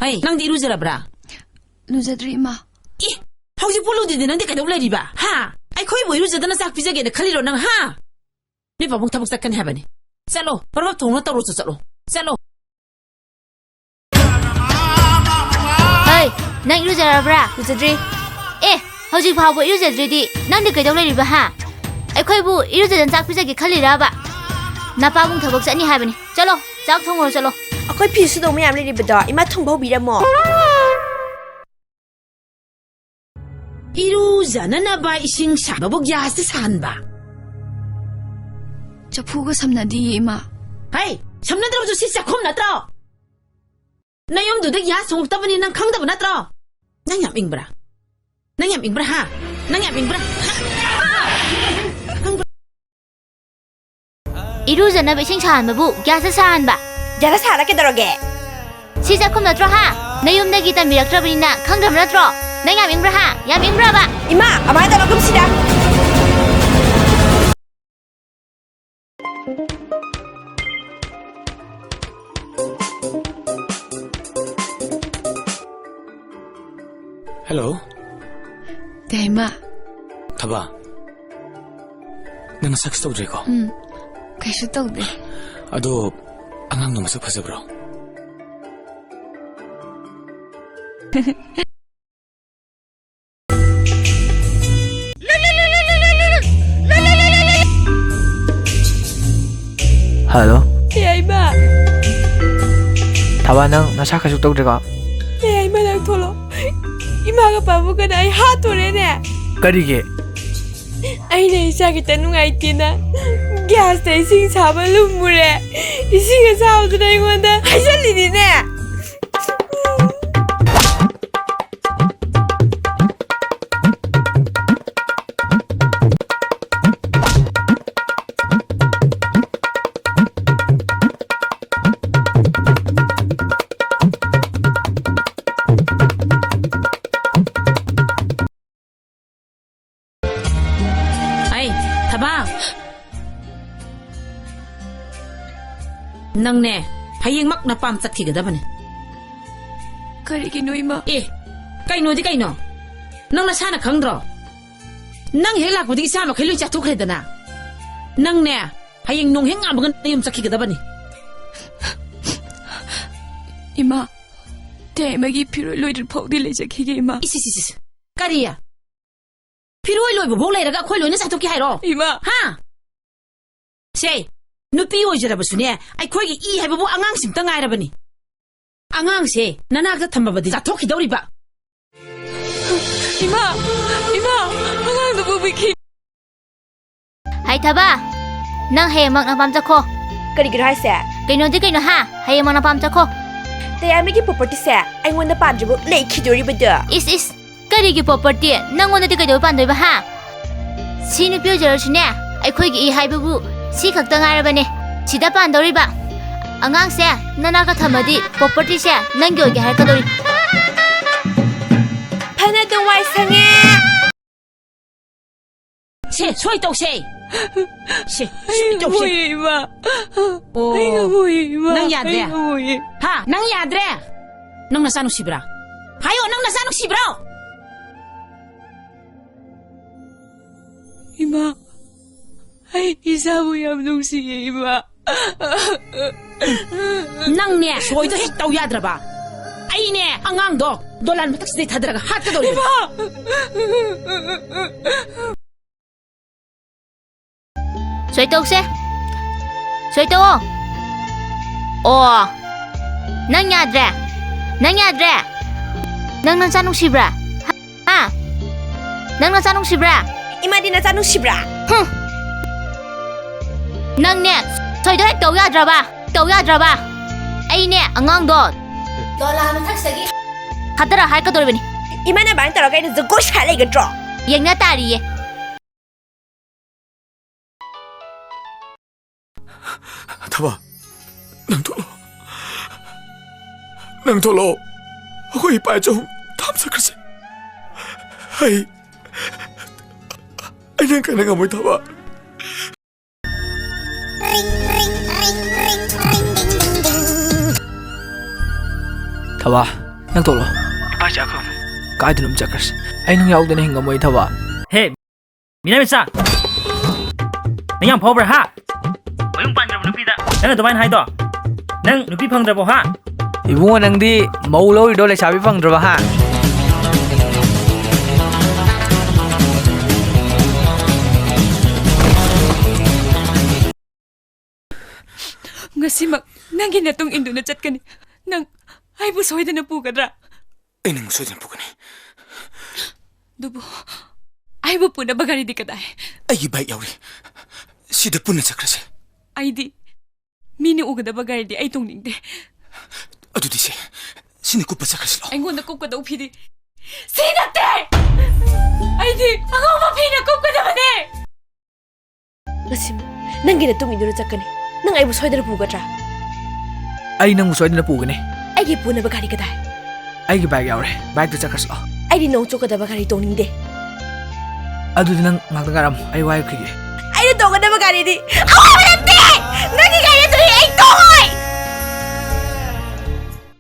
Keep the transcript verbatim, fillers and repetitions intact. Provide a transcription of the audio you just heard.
ꯍꯩ, ꯅꯪꯗꯤ ꯏꯔꯨꯖꯔꯕ꯭ꯔꯥ? ꯂꯨꯖꯗ꯭ꯔꯤ, ꯏꯃꯥ꯫ ꯏ, ꯍꯧꯖꯤꯛ ꯄꯣꯠ ꯂꯨꯗ꯭ꯔꯤꯗꯤ ꯅꯪꯗꯤ ꯀꯩꯗꯧ ꯂꯩꯔꯤꯕ? ꯍꯥ? ꯑꯩꯈꯣꯏꯕꯨ ꯏꯔꯨꯖꯗꯅ ꯆꯥꯛ ꯄꯤꯖꯒꯦꯅ ꯈꯜꯂꯤꯔꯣ ꯅꯪ, ꯍꯥ? ꯅꯣꯏ ꯄꯥꯕꯨꯡ ꯊꯕꯛ ꯆꯠꯀꯅꯤ ꯍꯥꯏꯕꯅꯤ꯫ ꯆꯠꯂꯣ, ꯄ꯭ꯔꯚꯥ ꯊꯣꯡꯅ ꯇꯧꯔꯣ, ꯆꯠꯂꯣ꯫ ꯆꯠꯂꯣ꯫ ꯍꯩ, ꯅꯪ ꯏꯔꯨꯖꯔꯕ꯭ꯔꯥ? ꯂꯨꯖꯗ꯭ꯔꯤ꯫ ꯑꯦ, ꯍꯧꯖꯤꯛ ꯐꯥꯎꯕ ꯏꯔꯨꯖꯗ꯭ꯔꯤꯗꯤ ꯅꯪꯗꯤ ꯀꯩꯗꯧ ꯂꯩꯔꯤꯕ, ꯍꯥ? ꯑꯩꯈꯣꯏꯕꯨ ꯏꯔꯨꯖꯗꯅ ꯆꯥꯛ ꯄꯤꯖꯒꯦ ꯈꯜꯂꯤꯔꯕ? ꯅꯄꯥꯕꯨꯡ ꯊꯕꯛ ꯆꯠꯅꯤ ꯍꯥꯏꯕꯅꯤ꯫ ꯆꯠꯂꯣ, ꯆꯥꯛ ꯊꯣꯡꯉꯨꯔꯣ, ꯆꯠꯂꯣ꯫ ꯑꯩꯈꯣꯏ ꯐꯤ ꯁꯨꯗꯧ ꯃꯌꯥꯝ ꯂꯩꯔꯤꯕꯗꯣ ꯏꯃꯥ ꯊꯣꯡꯕ ꯍꯧꯕꯤꯔꯝꯃꯣ꯫ ꯏꯔꯨꯖꯅꯅꯕ ꯏꯁꯤꯡ ꯁꯥꯕꯕꯨ ꯒ꯭ꯌꯥꯁꯇ ꯁꯥꯍꯟꯕ? ꯆꯐꯨꯒ ꯁꯝꯅꯗꯤꯌꯦ, ꯏꯃꯥ꯫ ꯍꯩ, ꯁꯝꯅꯗ꯭ꯔꯕꯁꯨ ꯁꯤ ꯆꯥꯛꯈꯨꯝ ꯅꯠꯇ꯭ꯔꯣ? ꯅꯌꯨꯝꯗꯨꯗ ꯒ꯭ꯌꯥꯁ ꯊꯣꯡꯉꯛꯇꯕꯅꯤ ꯅꯪ ꯈꯪꯗꯕ ꯅꯠꯇ꯭ꯔꯣ? ꯅꯪ ꯌꯥꯝ ꯏꯪꯕ꯭ꯔꯥ? ꯅꯪ ꯌꯥꯝ ꯏꯪꯕ꯭ꯔꯥ, ꯍꯥ? ꯅꯪ ꯌꯥꯝ ꯏꯪꯕ꯭ꯔꯥ? ꯏꯔꯨꯖꯅꯕ ꯏꯁꯤꯡ ꯁꯥꯍꯟꯕꯕꯨ ꯒ꯭ꯌꯥꯁꯇ ꯁꯥꯍꯟꯕ? ꯒ꯭ꯌꯥꯁꯇ ꯁꯥꯍꯜꯂ ꯀꯩꯗꯧꯔꯒꯦ? ꯁꯤ ꯆꯥꯛꯈꯨꯝ ꯅꯠꯇ꯭ꯔꯣ, ꯍꯥ? ꯅꯌꯨꯝꯗꯒꯤ ꯇꯝꯕꯤꯔꯛꯇ꯭ꯔꯕꯅꯤꯅ ꯈꯪꯗ꯭ꯔꯕ ꯅꯠꯇ꯭ꯔꯣ? ꯅꯪ ꯌꯥꯝ ꯏꯪꯕ꯭ꯔꯥ, ꯍꯥ? ꯌꯥꯝ ꯏꯪꯕ꯭ꯔꯥꯕ? ꯏꯃꯥ, ꯑꯃꯥꯏꯅ ꯇꯧꯔ ꯀꯨꯝꯁꯤꯗ꯫ ꯍꯜꯂꯣ꯫ ꯌꯥꯏꯃ꯫ ꯊꯕꯥ, ꯅꯪ ꯅꯁꯥ ꯀꯩꯁꯨ ꯇꯧꯗ꯭ꯔꯦꯀꯣ? ꯎꯝ, ꯀꯩꯁꯨ ꯇꯧꯗꯦ꯫ ꯑꯗꯣ, ꯑꯉꯥꯡꯗꯣ ꯃꯁꯛ ꯐꯖꯕ꯭ꯔꯣ? ꯍꯜꯂꯣ꯫ ꯌꯥꯏꯃ꯫ ꯊꯕꯥ, ꯅꯪ ꯅꯁꯥ ꯀꯩꯁꯨ ꯇꯧꯗ꯭ꯔꯦꯀꯣ? ꯌꯥꯏꯃ, ꯅꯪ ꯊꯣꯛꯂꯛꯑꯣ꯫ ꯏꯃꯥꯒ ꯄꯥꯕꯨꯡꯒꯅ ꯑꯩ ꯍꯥꯠꯇꯣꯔꯦꯅꯦ꯫ ꯀꯔꯤꯒꯤ? ꯑꯩꯅ ꯏꯆꯥ ꯈꯤꯇ ꯅꯨꯡꯉꯥꯏꯇꯦꯅ ꯒ꯭ꯌꯥꯁꯇ ꯏꯁꯤꯡ ꯁꯥꯕ ꯂꯨꯝꯃꯨꯔꯦ꯫ ꯏꯁꯤꯡ ꯑꯁꯥꯕꯗꯨꯅ ꯑꯩꯉꯣꯟꯗ ꯍꯩꯖꯜꯂꯤꯅꯤꯅꯦ꯫ ꯑꯩ, ꯊꯕꯥ꯫ ꯅꯪꯅꯦ, ꯍꯌꯦꯡꯃꯛ ꯅꯄꯥꯝ ꯆꯠꯈꯤꯒꯗꯕꯅꯦ꯫ ꯀꯔꯤꯒꯤꯅꯣ, ꯏꯃꯥ? ꯑꯦ, ꯀꯩꯅꯣꯗꯤ ꯀꯩꯅꯣ? ꯅꯪ ꯅꯁꯥꯅ ꯈꯪꯗ꯭ꯔꯣ? ꯅꯪ ꯍꯦꯛ ꯂꯥꯛꯄꯗꯒꯤ ꯏꯆꯥ ꯃꯈꯩ ꯂꯣꯏ ꯆꯥꯊꯣꯛꯈ꯭ꯔꯦꯗꯅ꯫ ꯅꯪꯅꯦ, ꯍꯌꯦꯡ ꯅꯣꯡ ꯍꯦꯛ ꯉꯥꯟꯕꯒ ꯅꯌꯨꯝ ꯆꯠꯈꯤꯒꯗꯕꯅꯤ꯫ ꯏꯃꯥ, ꯇꯦꯃꯒꯤ ꯐꯤꯔꯣꯏ ꯂꯣꯏꯗ꯭ꯔꯤ ꯐꯥꯎꯗꯤ ꯂꯩꯖꯈꯤꯒꯦ, ꯏꯃꯥ꯫ ꯏꯁ, ꯏꯁ, ꯏꯁ, ꯏꯁ꯫ ꯀꯔꯤ? ꯐꯤꯔꯣꯏ ꯂꯣꯏꯕꯐꯥꯎ ꯂꯩꯔꯒ ꯑꯩꯈꯣꯏ ꯂꯣꯏꯅ ꯆꯥꯊꯣꯛꯀꯦ ꯍꯥꯏꯔꯣ? ꯏꯃꯥ! ꯍꯥ? ꯁꯦ, ꯅꯨꯄꯤ ꯑꯣꯏꯖꯔꯕꯁꯨꯅꯦ, ꯑꯩꯈꯣꯏꯒꯤ ꯏ ꯍꯥꯏꯕꯕꯨ ꯑꯉꯥꯡꯁꯤꯝꯇ ꯉꯥꯏꯔꯕꯅꯤ꯫ ꯑꯉꯥꯡꯁꯦ ꯅꯅꯥꯛꯇ ꯊꯝꯃꯕꯗꯤ ꯆꯥꯊꯣꯛꯈꯤꯗꯧꯔꯤꯕ꯫ ꯏꯃꯥ! ꯏꯃꯥ! ꯑꯉꯥꯡꯗꯨ ꯄꯨꯕꯤꯈꯤ꯫ ꯍꯥꯏ ꯊꯕ, ꯅꯪ ꯍꯌꯦꯡꯃꯛ ꯅꯄꯥꯝ ꯆꯠꯈꯣ꯫ ꯀꯔꯤꯒꯤꯔꯣ ꯍꯥꯏꯁꯦ? ꯀꯩꯅꯣꯗꯤ ꯀꯩꯅꯣ ꯍꯥ? ꯍꯌꯦꯡꯃꯛ ꯅꯄꯥꯝ ꯆꯠꯈꯣ꯫ ꯇꯌꯥꯃꯤꯒꯤ propertyꯁꯦ ꯑꯩꯉꯣꯟꯗ ꯄꯥꯟꯗ꯭ꯔꯤꯕꯨ ꯂꯩꯈꯤꯗꯣꯔꯤꯕꯗꯣ? ꯏꯁ, ꯏꯁ, ꯀꯔꯤꯒꯤ property? ꯅꯪꯉꯣꯟꯗꯗꯤ ꯀꯩꯗꯧꯕ ꯄꯥꯟꯗꯣꯏꯕ ꯍꯥ? ꯁꯤ ꯅꯨꯄꯤ ꯑꯣꯏꯖꯔꯁꯨꯅꯦ, ꯑꯩꯈꯣꯏꯒꯤ ꯏ ꯍꯥꯏꯕꯕꯨ ꯁꯤ ꯈꯛꯇ ꯉꯥꯏꯔꯕꯅꯦ꯫ ꯁꯤꯗ ꯄꯥꯟꯗꯧꯔꯤꯕ꯫ ꯑꯉꯥꯡꯁꯦ ꯅꯅꯥꯛꯇ ꯊꯝꯃꯗꯤ propertyꯁꯦ ꯅꯪꯒꯤ ꯑꯣꯏꯒꯦ ꯍꯥꯏꯔꯛꯀꯗꯧꯔꯤ꯫ ꯐꯅ ꯑꯗꯨꯝ ꯋꯥꯏ ꯁꯪꯉꯦ꯫ ꯁꯦ, ꯁꯣꯏ ꯇꯧꯁꯦ꯫ ꯁꯦ, ꯁꯣꯏ ꯇꯧꯁꯦ꯫ ꯏꯃꯥ꯫ ꯑꯣ꯫ ꯑꯩ ꯉꯝꯃꯣꯏꯌꯦ, ꯏꯃꯥ꯫ ꯅꯪ ꯌꯥꯗ꯭ꯔꯦ? ꯑꯩ ꯉꯝꯃꯣꯏꯌꯦ꯫ ꯍꯥ? ꯅꯪ ꯌꯥꯗ꯭ꯔꯦ? ꯅꯪ ꯅꯆꯥ ꯅꯨꯡꯁꯤꯕ꯭ꯔꯥ? ꯍꯥꯏꯌꯣ, ꯅꯪ ꯅꯆꯥ ꯅꯨꯡꯁꯤꯕ꯭ꯔꯣ? ꯏꯃꯥ, ꯑꯩ ꯏꯆꯥꯕꯨ ꯌꯥꯝ ꯅꯨꯡꯁꯤꯌꯦ, ꯏꯃꯥ꯫ ꯅꯪꯅꯦ, ꯁꯣꯏꯗꯣ ꯍꯦꯛ ꯇꯧ ꯌꯥꯗ꯭ꯔꯕ? ꯑꯩꯅꯦ, ꯑꯉꯥꯡꯗꯣ ꯗꯣꯂꯥꯟ ꯃꯊꯛꯁꯤꯗꯩ ꯊꯥꯗꯔꯒ ꯍꯥꯠꯀꯗꯧꯔꯤꯕ꯫ ꯏꯃꯥ! ꯁꯣꯏꯇꯧꯁꯦ꯫ ꯁꯣꯏꯇꯧꯑꯣ꯫ ꯑꯣ꯫ ꯅꯪ ꯌꯥꯗ꯭ꯔꯦ꯫ ꯅꯪ ꯌꯥꯗ꯭ꯔꯦ꯫ ꯅꯪ ꯅꯆꯥ ꯅꯨꯡꯁꯤꯕ꯭ꯔꯥ? ꯍꯥ? ꯅꯪ ꯅꯆꯥ ꯅꯨꯡꯁꯤꯕ꯭ꯔꯥ? ꯏꯃꯥꯗꯤ ꯅꯆꯥ ꯅꯨꯡꯁꯤꯕ꯭ꯔꯥ? ꯍꯨꯝ꯫ ꯅꯪꯅꯦ, ꯁꯣꯏꯗꯣ ꯍꯦꯛ ꯇꯧ ꯌꯥꯗ꯭ꯔꯕ? ꯇꯧ ꯌꯥꯗ꯭ꯔꯕ? ꯑꯩꯅꯦ, ꯑꯉꯥꯡꯗꯣ ꯗꯣꯂꯥ ꯃꯊꯛꯁꯤꯗꯒꯤ ꯊꯥꯗꯔ ꯍꯥꯏꯔꯛꯀꯗꯧꯔꯤꯕꯅꯤ꯫ ꯏꯃꯥꯅ ꯑꯗꯨꯃꯥꯏꯅ ꯇꯧꯔꯒ ꯑꯩꯅ ꯖꯒꯣꯏ ꯁꯥ ꯂꯩꯒꯗ꯭ꯔꯣ? ꯌꯦꯡꯅ ꯇꯥꯔꯤꯌꯦ꯫ ꯊꯕ, ꯅꯪ ꯊꯣꯛꯂꯛꯑꯣ꯫ ꯅꯪ ꯊꯣꯛꯂꯛꯑꯣ꯫ ꯑꯩꯈꯣꯏ ꯏꯄꯥ ꯏꯆꯥ ꯑꯍꯨꯝ ꯊꯥꯝ ꯆꯠꯈ꯭ꯔꯁꯦ꯫ ꯑꯩ, ꯑꯩ ꯅꯪ ꯀꯟꯅ ꯉꯝꯃꯣꯏ, ꯊꯕ꯫ ꯊꯕ, ꯅꯪ ꯊꯣꯛꯂꯣ꯫ ꯏꯄꯥ ꯆꯥꯈ꯭ꯔꯕꯅꯦ꯫ ꯀꯥꯏꯗꯅꯣꯝ ꯆꯠꯈ꯭ꯔꯁꯤ꯫ ꯑꯩ ꯅꯪ ꯌꯥꯎꯗꯅ ꯍꯤꯡꯉꯝꯃꯣꯏ ꯊꯕ꯫ ꯍꯦ, ꯃꯤꯅꯥꯃꯤꯆꯥ! ꯅꯪ ꯌꯥꯝ ꯐꯥꯎꯕ꯭ꯔꯥ, ꯍꯥ? ꯃꯌꯨꯝ ꯄꯥꯟꯗ꯭ꯔꯕ ꯅꯨꯄꯤꯗ ꯅꯪ ꯑꯗꯨꯃꯥꯏꯅ ꯍꯥꯏꯗꯣ? ꯅꯪ ꯅꯨꯄꯤ ꯐꯪꯗ꯭ꯔꯕꯣ, ꯍꯥ? ꯏꯕꯨꯡꯉꯣ, ꯅꯪꯗꯤ ꯃꯧ ꯂꯧꯔꯤꯗꯣ ꯂꯩꯁꯥꯕꯤ ꯐꯪꯗ꯭ꯔꯕ, ꯍꯥ? ꯉꯁꯤꯃꯛ ꯅꯪꯒꯤ ꯅꯇꯨꯡ ꯏꯟꯗꯨꯅ ꯆꯠꯀꯅꯤ꯫ ꯅꯪ ꯑꯩꯕꯨ ꯁꯣꯏꯗꯅ ꯄꯨꯒꯗ꯭ꯔꯥ? ꯑꯩ ꯅꯪ ꯁꯣꯏꯗꯅ ꯄꯨꯒꯅꯤ꯫ ꯑꯗꯨꯕꯨ ꯑꯩꯕꯨ ꯄꯨꯅꯕ ꯒꯥꯔꯤꯗꯤ ꯀꯗꯥꯏ? ꯑꯩꯒꯤ ꯕꯥꯏꯛ ꯌꯥꯎꯔꯤ꯫ ꯁꯤꯗ ꯄꯨꯟꯅ ꯆꯠꯈ꯭ꯔꯁꯦ꯫ ꯑꯩꯗꯤ ꯃꯤꯅ ꯎꯒꯗꯕ ꯒꯥꯔꯤꯗꯤ ꯑꯩ ꯇꯣꯡꯅꯤꯡꯗꯦ꯫ ꯑꯗꯨꯗꯤ ꯁꯦ, ꯁꯤꯅ ꯀꯨꯞꯄ ꯆꯠꯈ꯭ꯔꯁꯤ ꯂꯥꯎ꯫ ꯑꯩꯉꯣꯟꯗ ꯀꯨꯞꯀꯗꯧ ꯐꯤꯗꯤ ꯁꯤ ꯅꯠꯇꯦ! ꯑꯩꯗꯤ ꯑꯉꯧꯕ ꯐꯤꯅ ꯀꯨꯞꯀꯗꯕꯅꯦ! ꯉꯁꯤꯃꯛ ꯅꯪꯒꯤ ꯅꯇꯨꯡ ꯏꯟꯗꯨꯅ ꯆꯠꯀꯅꯤ꯫ ꯅꯪ ꯑꯩꯕꯨ ꯁꯣꯏꯗꯅ ꯄꯨꯒꯗ꯭ꯔꯥ? ꯑꯩ ꯅꯪꯕꯨ ꯁꯣꯏꯗꯅ ꯄꯨꯒꯅꯤ꯫ ꯑꯩꯒꯤ ꯄꯨꯅꯕ ꯒꯥꯔꯤ ꯀꯗꯥꯏ? ꯑꯩꯒꯤ ꯕꯥꯏꯛ ꯌꯥꯎꯔꯦ꯫ ꯕꯥꯏꯛꯇ ꯆꯠꯈ꯭ꯔꯁꯤ ꯂꯥꯎ꯫ ꯑꯩꯗꯤ ꯅꯣꯡ ꯆꯣꯠꯀꯗꯕ ꯒꯥꯔꯤ ꯇꯣꯡꯅꯤꯡꯗꯦ꯫ ꯑꯗꯨꯗꯤ ꯅꯪ ꯉꯥꯛꯇ ꯉꯥꯏꯔꯝꯃꯣ, ꯑꯩ ꯋꯥꯏꯔꯨꯈꯤꯒꯦ꯫ ꯑꯩꯅ ꯇꯣꯡꯒꯗꯕ ꯒꯥꯔꯤꯗꯤ ꯑꯋꯥꯕ ꯅꯠꯇꯦ!